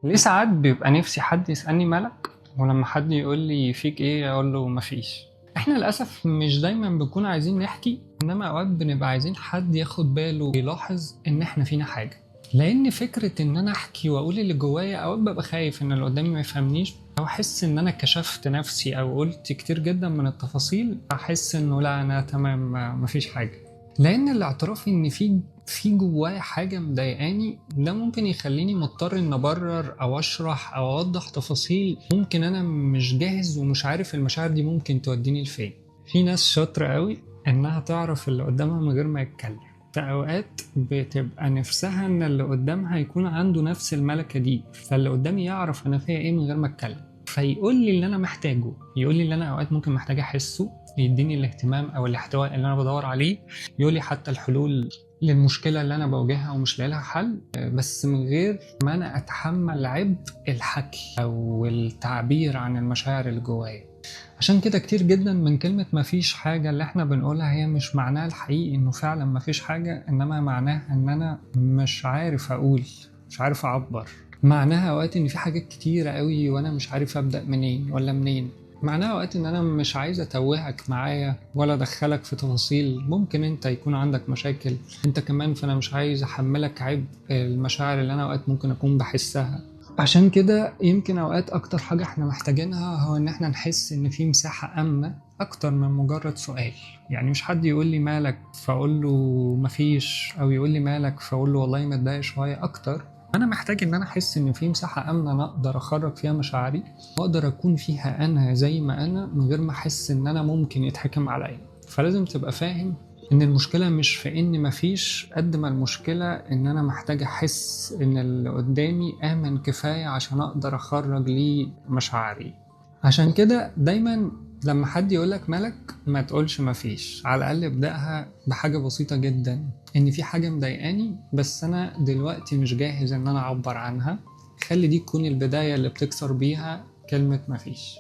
ليه ساعات بيبقى نفسي حد يسألني مالك، ولما حد يقول لي فيك ايه اقول له مفيش؟ احنا للأسف مش دايما بنكون عايزين نحكي، انما اوقات بنبقى عايزين حد ياخد باله ويلاحظ ان احنا فينا حاجة. لان فكرة ان انا احكي واقول اللي جوايا اوقات ببقى خايف ان اللي قدامي ما يفهمنيش، او احس ان انا كشفت نفسي او قلت كتير جدا من التفاصيل، احس انه لا انا تمام مفيش حاجة. لان الاعتراف ان في جوايا حاجة مضايقاني ده ممكن يخليني مضطر ان ابرر او اشرح او اوضح تفاصيل ممكن انا مش جاهز ومش عارف المشاعر دي ممكن توديني لفين. في ناس شاطرة قوي انها تعرف اللي قدامها من غير ما يتكلم، في اوقات بتبقى نفسها ان اللي قدامها يكون عنده نفس الملكة دي، فاللي قدامي يعرف انا فيها ايه من غير ما اتكلم، فيقول لي اللي انا محتاجه، يقول لي اللي انا اوقات ممكن محتاج احسه، يديني الاهتمام او الاحتواء اللي انا بدور عليه، يقول لي حتى الحلول للمشكلة اللي انا بواجهها ومش لاقي لها حل، بس من غير ما انا اتحمل عبء الحكي او التعبير عن المشاعر اللي جوايا. عشان كده كتير جدا من كلمة مفيش حاجة اللي احنا بنقولها هي مش معناها الحقيقي انه فعلا مفيش حاجة، انما معناها ان انا مش عارف اقول، مش عارف اعبر. معناها اوقات ان في حاجات كتيرة قوي وانا مش عارف ابدأ منين ولا منين. معناها اوقات ان انا مش عايز اتوهك معايا ولا ادخلك في تفاصيل، ممكن انت يكون عندك مشاكل انت كمان، فانا مش عايز احملك عبء المشاعر اللي انا اوقات ممكن اكون بحسها. عشان كده يمكن اوقات اكتر حاجة احنا محتاجينها هو ان احنا نحس ان في مساحة امنة اكتر من مجرد سؤال. يعني مش حد يقول لي مالك فاقول له مفيش، او يقول لي مالك فاقول له والله متضايق شوية اكتر. انا محتاج ان انا احس ان في مساحة امنة انا اقدر اخرج فيها مشاعري واقدر اكون فيها انا زي ما انا من غير ما احس ان انا ممكن يتحكم عليا. فلازم تبقى فاهم ان المشكلة مش في ان مفيش، قد ما المشكلة ان انا محتاج احس ان اللي قدامي امن كفاية عشان اقدر اخرج ليه مشاعري. عشان كده دايما لما حد يقولك مالك ما تقولش مفيش، على الاقل ابدأها بحاجة بسيطة جدا، ان في حاجة مضايقاني بس انا دلوقتي مش جاهز ان انا اعبر عنها. خلي دي تكون البداية اللي بتكسر بيها كلمة مفيش.